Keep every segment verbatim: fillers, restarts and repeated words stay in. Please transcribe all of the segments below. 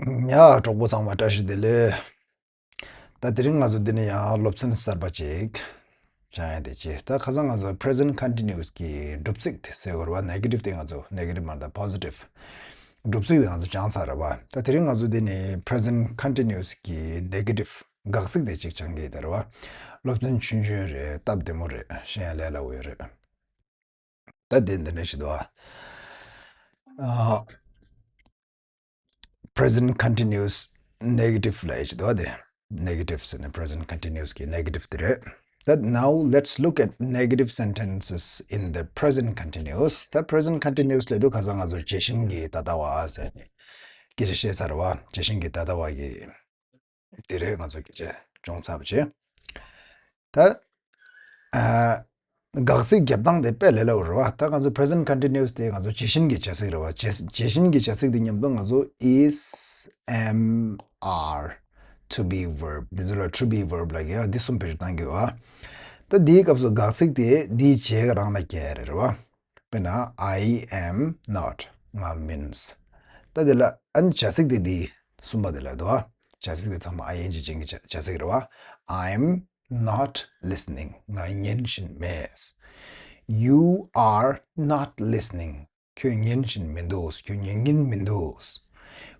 ཡ། གྲོགས་པོ་ཚང་མ་བཀྲ་ཤིས་བདེ་ལེགས། ད་དེ་རིང་ང་ཚོ་འདི་ནས་ཡང་སློབ་ཚན་གསར་པ་ཅིག་སྦྱང་ཡ་དེ་ཅི། ད་ཁ་སང་ང་ཚོ་present continuous གི་སྒྲུབ་ཚིག་དེ་ཟེར་དགོས་རེད་བ། negative དེ་ང་ཚོ་negative མ་རེད་ད་positive སྒྲུབ་ཚིག་དེ་ང་ཚོ་སྦྱངས་ཚར་རེད་བ། ད་དེ་རིང་ང་ཚོ་འདི་ནས་present continuous གི་negative དགག་ཚིག་དེ་ཅིག་སྦྱང་གི་ཡིན་ད་རེད་བ། སློབ་ཚན་ཆུང་ཆུང་རེད། སྟབས་བདེ་མོ་རེད། ཤེས་ཡ་ལས་སླ་བོ་ཡོད་རེད། ད་དེ་འདི་འདྲ་ཞིག་འདུག་ཨ། present continuous negative ལབ་ཡ་ཅིག་འདུག་ཨ། དེ་negative ཟེར་ནས་present continuous གི་negative དེ་རེད། That now let's look at negative sentences in the present continuous. ད་present continuous ལབ་དུས་ཁ་སང་ང་ཚོ་བྱད་བཞིན་གྱི་ད་ལྟ་བ་ཟེར་ནས་སྐད་ཆ་བཤད་ཚར་བ། བྱད་བཞིན་གྱི་ད་ལྟ་བ་གི་དེ་རེད། ང་ཚོ་སྐད་ཆ་སྦྱོང་ཚར་བ་བྱས། ད་ཨ་དགག་ཚིག་རྒྱབ་སྟངས་དེ་དཔེ་ལས་སླ་བོ་རེད་བ། ད་ང་ཚོ་present continuous དེ་ང་ཚོ་བྱད་བཞིན་གྱི་བྱ་ཚིག་རེད་བ། བྱད་བྱད་བཞིན་གྱི་བྱ་ཚིག་དེ་མཉམ་དུ་ང་ཚོ་is, am, are, to be verb འདི་ཚོ་ལ་to be verb ལབ་ཀྱི་ཡ། འདི་གསུམ་བེད་སྤྱོད་གཏང་གི་ཡོད་བ། ད་འདིའི་སྐབས་སུ་དགག་ཚིག་དེ་འདིའི་རྗེས་རང་ལ་སྐྱེལ་ཡ་རེད་བ། དཔེར་ན། I am not ང་མིན། ད་དེ་ལ་ཨ་ནི་བྱ་ཚིག་དེ་འདི་གསུམ་པ་དེ་ལ་འདུག་ཨ། བྱ་ཚིག་དེ་ཚང་མ་ing ཅན་གྱི་བྱ་བྱ་ཚིག་རེད་བ། I am not listening ང་ཉན་བཞིན་མེད། You are not listening ཁྱོད་ཉན་བཞིན་མི་འདུག་ཁྱོད་ཉན་གྱིན་མི་འདུག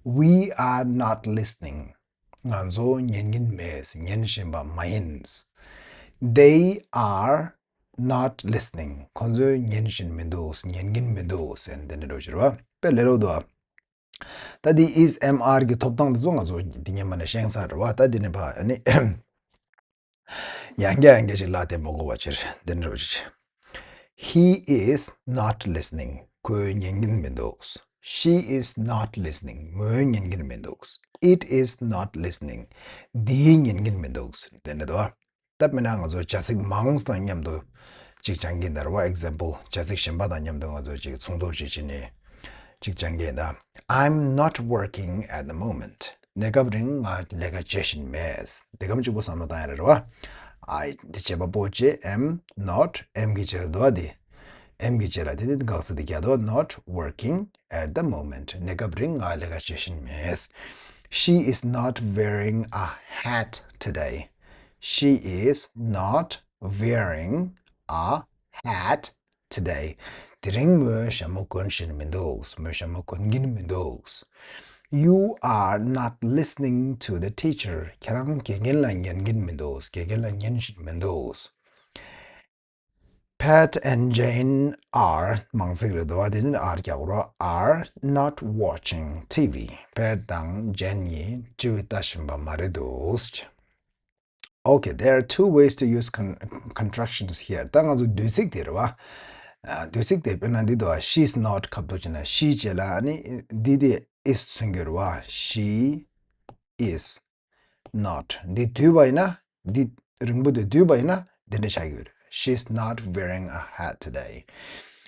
We are not listening ང་ཚོ་ཉན་གྱིན་མེད། ཉན་བཞིན་པ་མ་ཡིན། They are not listening ཁོ་ཚོས་ཉན་བཞིན་མི་འདུག་ཉན་གྱིན་མི་འདུག་ཟེར་ནས་དེ་འདྲ་འགྲོ་ཕྱིར་བ། དཔེ་ལས་སླ་བོ་འདུག་ཨ། ད་འདི་is, am, are གི་ཐོབ་ཐང་དེ་ཚོ་ང་ཚོ་འདི་ཉན་མ་ནས་ཤེས་ཚར་བ། ད་འདི་ནས་ཕ་ཨ་ནི་ཡང་བསྐྱར་ཡང་བསྐྱར་ཞིག་ལབ་དེ་མ་གོ་བ་ཕྱིར་འདི་འདྲ་འགྲོ་ཕྱིར། He is not listening ཁོས་ཉན་གྱིན་མི་འདུག She is not listening མོས་ཉན་གྱིན་མི་འདུག It is not listening འདིས་ཉན་གྱིན་མི་འདུག་དེ་འདྲ་འདུག་ཨ། ད་དཔེར་ན་ང་ཚོ་བྱ་ཚིག་མང་ཙམ་དང་མཉམ་དུ་ཅིག་སྦྱང་གི་ཡིན་ད་རེད་བ། example བྱ་ཚིག་གཞན་པ་དང་མཉམ་དུ་ང་ཚོ་ཅིག་མཚུངས་བསྡུར་ཅིག་བྱས་ནས་ཅིག་སྦྱང་གི་ཡིན་ད། I'm not working at the moment གནས་སྐབས་རིང་ང་ལས་ཀ་བྱེད་བཞིན་མེད། འདི་གམ་གཅིག་པོ་བསམ་བློ་བཏང་ཡ་རེད་བ། I འདི་བྱེད་པ་པོ་བྱེད། am not am གི་བྱེད་ལ་འདུག་བ་འདི། am གི་བྱེད་ལ་དེ་དེ་དགག་ཚིག་དེ་རྒྱག་འདུག not working at the moment གནས་སྐབས་རིང་ང་ལས་ཀ་བྱེད་བཞིན་མེད། She is not wearing a hat today. She is not wearing a hat today. དེ་རིང་མོས་ཞྭ་མོ་གོན་བཞིན་མི་འདུག་མོས་ཞྭ་མོ་གོན་གྱིན་མི་འདུག You are not listening to the teacher. ཁྱེད་རང་དགེ་རྒན་ལ་ཉན་གྱིན་མི་འདུག་དགེ་རྒན་ལ་ཉན་བཞིན་མི་འདུག Pat and Jane are མང་ཚིག་རེད་འདུག་བ། དེ་ནི་are རྒྱག་རོགས། Are not watching T V. Pat དང་Jane གཉིས་ཊི་ཝི་ལྟ་བཞིན་པ་མ་རེད་འདུག Okay, there are two ways to use con- contractions here. ད་ང་ཚོ་བསྡུས་ཚིག་དེ་རེད་བ། ཨ། བསྡུས་ཚིག་དེ་དཔེར་ན་འདི་འདུག་བ། She's not ཁ་བསྡུ་བྱས་ན་she བྱས་ལ་ཨ་ནི་འདི་དེ་is མཚོན་གྱི་རེད་བ། She is not འདི་བསྡུས་པ་ཡིན་ན། འདི་རིང་པོ་དེ་བསྡུས་པ་ཡིན་ན་འདི་འདྲ་ཆགས་ཀྱི་ཡོད་རེད། She's not wearing a hat today.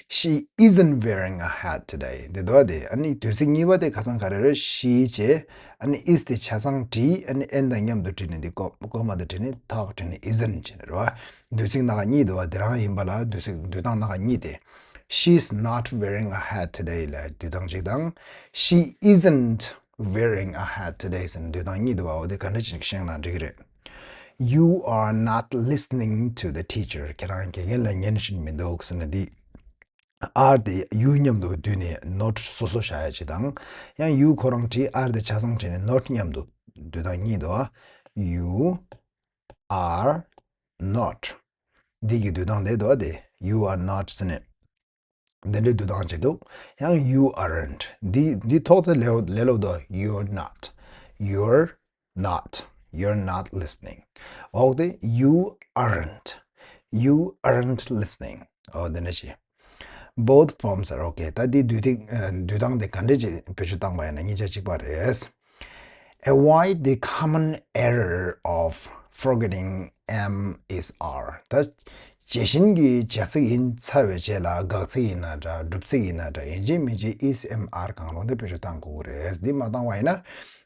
She isn't wearing a hat today. འདི་འདུག་བ་དེ། ཨ་ནི་བསྡུས་ཚིག་གཉིས་པ་དེ་ཁ་སང་ག་རེ་རེད། she བྱས། ཨ་ནི་is དེ་ཆ་ཚང་བྲིས། ཨ་ནི་and དང་མཉམ་དུ་བྲིས་ནས་འདི་ཀོ་ཀོ་མ་དེ་བྲིས་ནས་ཐོག་བྲིས་ནས་isn't བྱས་ནས་རེད་བ། བསྡུས་ཚིག་སྣ་ཁ་གཉིས་འདུག་བ། དེ་རང་ཡིན་པ་ལ་བསྡུས་ཚིག་བསྡུས་སྟངས་སྣ་ཁ་གཉིས་དེ། She's not wearing a hat today ལ་བསྡུས་སྟངས་གཅིག་དང་། She isn't wearing a hat today ཟེར་ནས་བསྡུས་སྟངས་གཉིས་འདུག་བ། འོ་དེ་ག་འདྲ་ཅིག་ཤེས་ན་འགྲིག་གི་རེད། You are not listening to the teacher. ཁྱེད་རང་དགེ་རྒན་ལ་ཉན་བཞིན་མི་འདུག་ཟེར་ན་འདི། are དེ་you མཉམ་དུ་བསྡུས་ནས་not སོ་སོ་བཞག་ཡ་ཅིག་དང་། ཡང་you ཁོ་རང་བྲིས། are དེ་ཆ་ཚང་བྲིས་ནས་not མཉམ་དུ་བསྡུས་སྟངས་གཉིས་འདུག་བ། You are not འདི་གི་བསྡུས་སྟངས་དེ་འདུག་བ། དེ་you are not ཟེར་ནས། འདི་འདྲའི་བསྡུ་སྟངས་ཅིག་འདུག་ཡང་you aren't འདི་འདི་ཐོག་ཏུ་ལེའོ་ལེ་ལོ་དོ། You're not. You're not. You're not listening. འོག་ཏུ་you aren't. You aren't listening. འོ་འདི་འདྲ་ཞིག Both forms are okay. ད་འདི་བསྡུ་ཏིག་བསྡུ་སྟངས་དེ་ག་འདྲ་ཅིག་བེད་སྤྱོད་བཏང་པ་ཡིན་ན་གཉིས་ཆ་གཅིག་པ་རེད། Avoid the common error of forgetting am, is, are. ད་བྱད་བཞིན་གྱི་བྱ་ཚིག་ཡིན་ཚར་བའི་རྗེས་ལ་དགག་ཚིག་ཡིན་ན་འདྲ། སྒྲུབ་ཚིག་ཡིན་ན་འདྲ། ཡིན་གཅིག་མིན་གཅིག་is, am, are གང་རུང་དེ་བེད་སྤྱོད་བཏང་དགོས་ཀྱི་རེད། འདི་མ་བཏང་བ་ཡིན་ན་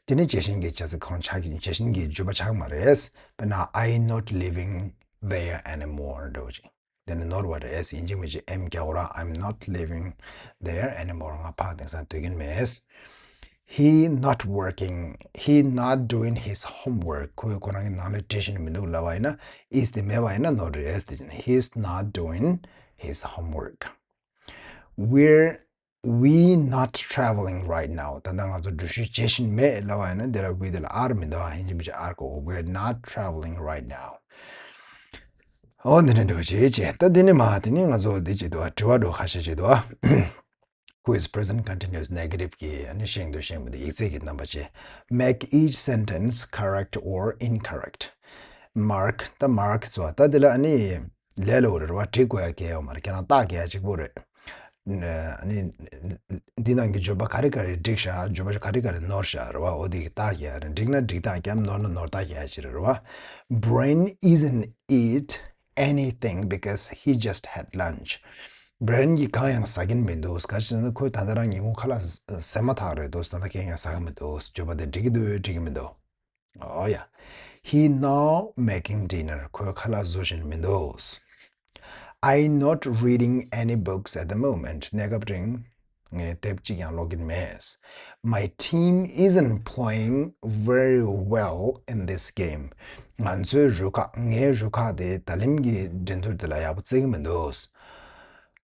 དེ་ནི་བྱད་བཞིན་གྱི་བྱ་ཚིག་གང་ཆགས་ཀྱི་བྱད་བཞིན་གྱི་བརྗོད་པ་ཆགས་མ་རེད། དཔེར་ན། I not living there anymore འདྲ་བོ་ཅིག་དེ་ནི་ནོར་བ་རེད། ཡིན་གཅིག་མིན་གཅིག་am རྒྱག་དགོས་ར། I'm not living there anymore. ང་ཕར་དེང་སང་སྡོད་ཀྱིན་མེད། He not working, he not doing his homework. ཁོས་ཁོ་རང་གི་ནང་ལས་བྲིས་བཞིན་མི་འདུག་ལབ་པ་ཡིན་ན། is དེ་མེད་པ་ཡིན་ན་not རེད། དེ་བཞིན་he's not doing his homework. We're, we not traveling right now. ད་ལྟ་ང་ཚོ་འགྲུལ་བཞུད་བྱེད་བཞིན་མེད་ལབ་པ་ཡིན་ན། དེ་ལ་we དེ་ལ་are མི་འདུག་ཡིན་གཅིག་མིན་གཅིག་are དགོས། We're not traveling right now. ཨོ་འདི་ནས་འགྲོ་བྱེད་བྱེད། ད་འདི་ནས་མ་དེ་ནས་ང་ཚོ་འདི་བྱེད་དོ། དྲི་བ་འགྲོ་ཁ་ཤས་བྱེད་དོ། Whose present continuous negative གི་ཨ་ནི་བཞེངས་འདུག་བཞེངས་པ་འདི་ཡིག་ཚད་ཀྱི་རྣམ་པ་བྱེད། Make each sentence correct or incorrect. Mark ད་mark ཟེར་བ་ད་འདི་ལ་ཨ་ནི་ལས་སླ་པོ་རེད་བ། འབྲི་དགོས་ཡ་གལ་ཡོད་མ་རེད། ཁྱེད་རང་རྟགས་རྒྱག་ཡ་གཅིག་པོ་རེད། ཨ་ནི་འདི་ནང་གི་བརྗོད་པ་ག་རེ་ག་རེ་འགྲིག་ཤག་བརྗོད་པ་ག་རེ་ག་རེ་ནོར་ཤག་རེད་བ། འོ་དེ་གི་རྟགས་རྒྱག་ཡ་རེད། འགྲིག་ན་འགྲིག་རྟགས་རྒྱབ། ནོར་ན་ནོར་རྟགས་རྒྱག་ཡ་ཅིག་རེད་བ། Brian isn't eat anything because he just had lunch. Brian གིས་གང་ཡང་ཟ་གིན་མི་འདུག་ག་རེ་ཟེར་ན་ཁོས་ད་ལྟ་རང་ཉིན་གུང་ཁ་ལག་ཟ་མ་ཐག་རེད་འདུག་ད་ལྟ་གང་ཡང་ཟ་གི་མི་འདུག་བརྗོད་པ་དེ་འགྲིག་གི་འདུག་འགྲིག་གི་མི་འདུག Oh yeah. He now making dinner. ཁོས་ཁ་ལག་བཟོ་བཞིན་མི་འདུག I not reading any books at the moment. གནས་སྐབས་རིང་ངས་དེབ་གཅིག་ཀྱང་ཀློག་གིན་མེད། My team isn't playing very well in this game. ང་ཚོའི་རུ་ཁག་ངའི་རུ་ཁག་དེ་ད་ལན་གྱི་འགྲན་བསྡུར་དེ་ལ་ཡག་པོ་རྩེ་གི་མི་འདུག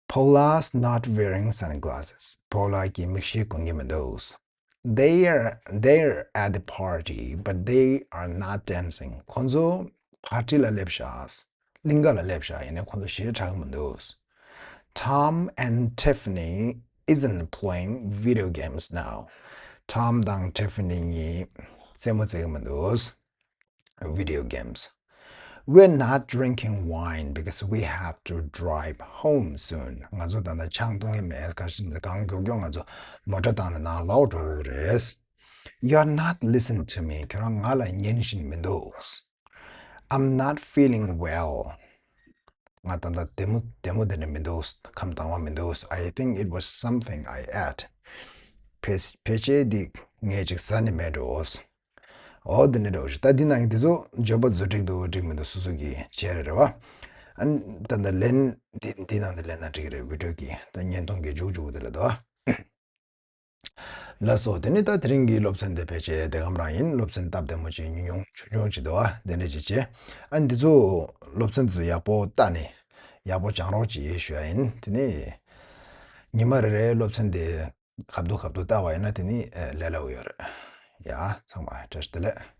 Paula's not wearing sunglasses. Paula གིས་མིག་ཤེལ་གོན་གྱི་མི་འདུག They're they're at the party, but they are not dancing. ཁོང་ཚོ་party ལ་སླེབས་ཤག་གླིང་ག་ལ་སླེབས་ཤག་ཡིན་ནའི་ཁོང་ཚོ་གཞས་འཁྲབ་གི་མི་འདུག Tom and Tiffany isn't playing video games now. Tom དང་Tiffany གཉིས་རྩེད་མོ་རྩེ་གི་མི་འདུག Video games. We're not drinking wine because we have to drive home soon. ང་ཚོ་ད་ལྟ་ཆང་འཐུང་གི་མེད། ག་ཞིག་གང་མགྱོགས་མགྱོགས་ང་ཚོ་མོ་ཊ་བཏང་ནས་ནང་ལོག་འགྲོ་གི་རེད། You're not listening to me. ཁྱོད་རང་ང་ལ་ཉན་བཞིན་མི་འདུག I'm not feeling well. ང་ད་ལྟ་བདེ་མོ་བདེ་མོ་དེ་ནས་མི་འདུག་ཁམས་དྭངས་པ་མི་འདུག I think it was something I ate. ཕལ་ཕལ་ཆེར་འདི་ངས་ཅིག་ཟ་ནས་མེད་འགྲོ། ཨོ་འདི་ནས་འགྲོ་ཞིག་ད་འདི་ནང་གི་འདི་ཚོ་བརྗོད་པ་ཚོ་འགྲིག་འདུག་འགྲིག་མི་འདུག་སོ་སོ་གིས་བྱས་རེད་རེད་བ། ཨ་ནི་ད་ལྟ་ལན་འདི་འདི་ནང་དུ་ལན་ན་འགྲིག་གི་རེད། བི་ཌིའོ་གི་ད་བརྙན་ཐུང་གི་མཇུག་མཇུག་དེ་ལ་འདུག་ལགས་སོ། དེ་ནི་ད་དེ་རིང་གི་སློབ་ཚན་དེ་ཕལ་ཆེར་དེ་གམ་རང་ཡིན། སློབ་ཚན་སྟབས་བདེ་མོ་ཅིག་ཉུང་ཉུང་ཆུང་ཆུང་ཅིག་འདུག་བ། དེ་འདྲ་ཅིག་བྱས། ཨ་འདི་ཚོ་སློབ་ཚན་དེ་ཚོ་ཡག་པོ་ལྟ་ནས་ཡག་པོ་སྦྱང་རོགས་ཅིག་ཞུ་ཡ་ཡིན། དེ་ནི་ཉི་མ་རེ་རེའི་སློབ་ཚན་དེ་ཁ་བསྡུ་ཁ་བསྡུ་ལྟ་བ་ཡིན་ན་དེ་ནི་ཨེ་ལས་སླ་པོ་ཡོད་རེད། ཡ་ཚང་མ་བཀྲ་ཤིས་བདེ་ལེགས།